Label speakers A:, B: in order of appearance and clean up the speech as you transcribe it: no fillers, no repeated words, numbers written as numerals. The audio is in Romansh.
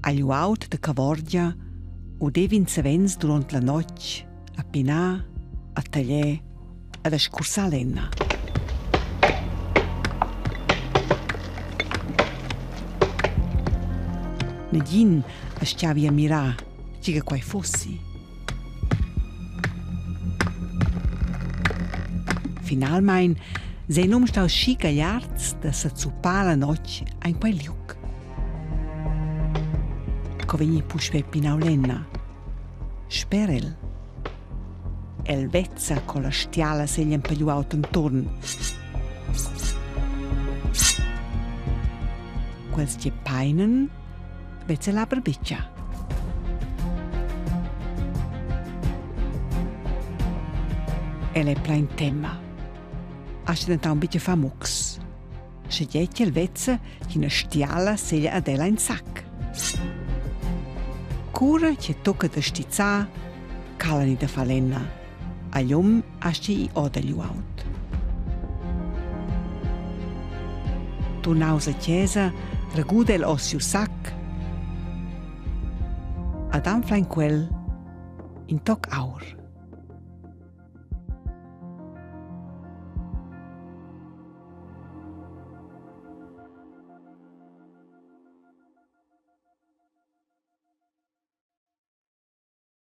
A: Agl uaut da Cavorgia udev'ins savens duront la notg a pinar, a taglier ed a scursar lenna. Negin astgavi a mirar tgi che quei fossi. Finalmein sei num stau schi gagliards da sezuppar la notg ein quei liug. Co vegni puspei pinau lenna? Sper el. El vezza co la stiala seglia empegliu aut enturn. Quels che peinen vezza la barbiccia. El è plain temma. Aschi denton buca fa mucs. Sche gie ch'el vezza ch'ina stiala seglia ad ella in sac. Cura che tocca da stizzar, calani da far lenna. Agl um asti i oda gl'uaut. Turnaus a chiesa, raguda el oz siu sac ad anfla in quel in toc aur.